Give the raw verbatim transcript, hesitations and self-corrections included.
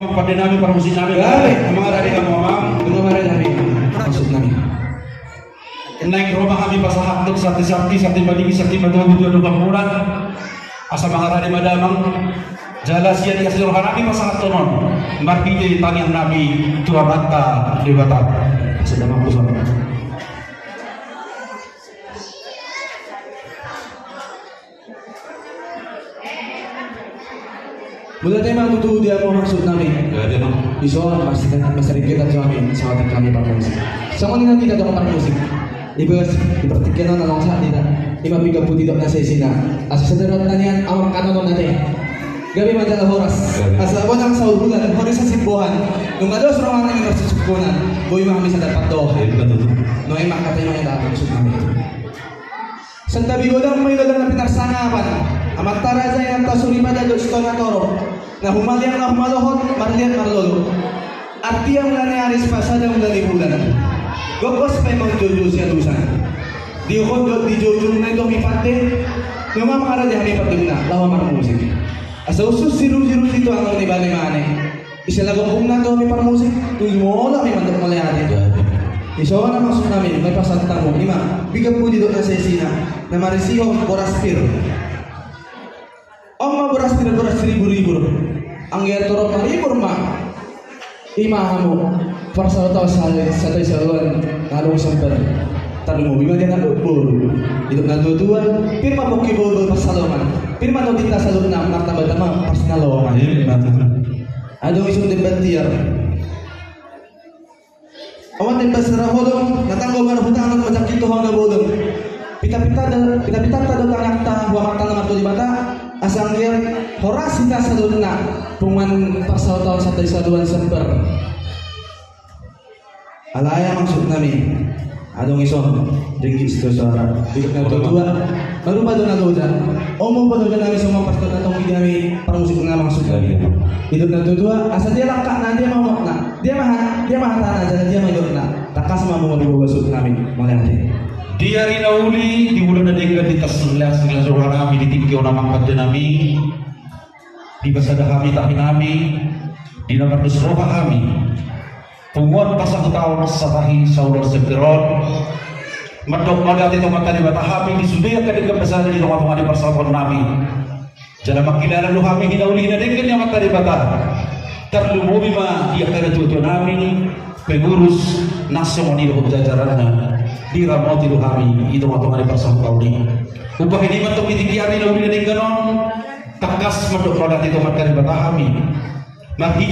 Pande nami, parmusik nami. Gabe. Amang, ari hamu, amang. Amang, ari hami. Maksud nami. Naeng ro ma hami pasahathon santi-santi, santi madingin, santi matogu tu adopan hamuna. Asa mangarade ma damang. Jala sian ias ni roha nami pasahathon on. Marhite tangiang nami tu Amanta Debata. Asa damang puson. Mauliate ma tutu di hamu, maksud nami. Mauliate ma. Dison, mas, mas ringkot hami, saotik hami parmusik. Songon i nang hita dongan parmusik. Di bas, di partingkian on na laos hita. Ima piga pulu didok na saisina. Asa sada dohot na nian, amang, kanon on ate. Gabe ma jala horas. Gabe. Asa bonang saur bulan, hori sasimbohan. Nunga dos roha nami marsisungkunan. Boi ma hami sada pandohan. Iya, betul. Nuaeng ma hata i ma hita, maksud nami. Santabi godang ma i lolang na pinarsangapan, amanta raja, inanta soripada dohot sitonga torop, na humaliang na humalohot, marliat marlolo. Artia mula ni ari, sipasada mula ni bulan. Gogo sipaima, joujou sialusan. Di hondot di joujou na i do hami pande, nunga mangaraja hami pandemuna laho marmusik. Asa usus sirujiruji tu angor ni banemane. Ise laho gomgom na tu hami parmusik, tu jumolo hami mandok mauliate. Dison, maksud nami, nunga pasahat hamu, ima piga pulu didok na saisina, na marisihon boras pir. On ma boras pir, boras ribur-ribur. Anggiat torop maribur ma. Ima hamu, parsaoran sahat, sahat saluan, na adong semper. Tarlumobi ma di anak boru. Didok na tua-tua, pir ma pongki boru, boru parsalongan. Pir ma totinta saluhutna, martamba-tamba parsinalongan. Iya, betul. Adong dison demban tiar. Oan demban saraholong, na tanggo marhutang, na manjangkit tu hau na bolon. Pita-pita da, pita-pitanta do tangiangta, tu Amanta na martua Debata, asa anggiat horas hita saluhutna, punguan parsaoran sahat saluan semper. Alai, maksud nami. Adong dison, ringgit sitio soara. Didok na tua-tua, marupa do na loja. Omo pado do nami songon pasahaton na tonggi di hami parmusik na, maksud nami. Didok na tua-tua, asa dia langkatna, dia ma unokna, dia ma ha-, dia ma hatana, jala dia ma idokna. Tangkas ma hamu marboa, maksud nami. Mauliate. Di ari na uli, di bulan na denggan, di tangkas las ni las roha nami, di tingki on, amang pande nami. Dipasada hami tahi nami, di na mardos roha hami. Punguan pasahat taon satahi saulon semper on. Mandok mauliate tu Amanta Debata hami di sude angka denggan basa na di tonga-tonga ni parsaoran nami. Jala mangkilala do hami di na uli, di na denggan ni Amanta Debata. Tarlumobi ma di angka natua-tua nami, pengurus na songon i dohot jajaranna. Diramoti do hami di tonga-tonga ni parsaoran taon i. Umbahen i ma antong di tingki ari na uli na denggan on, tangkas mandok mauliate tu Amanta Debata hami. Marhite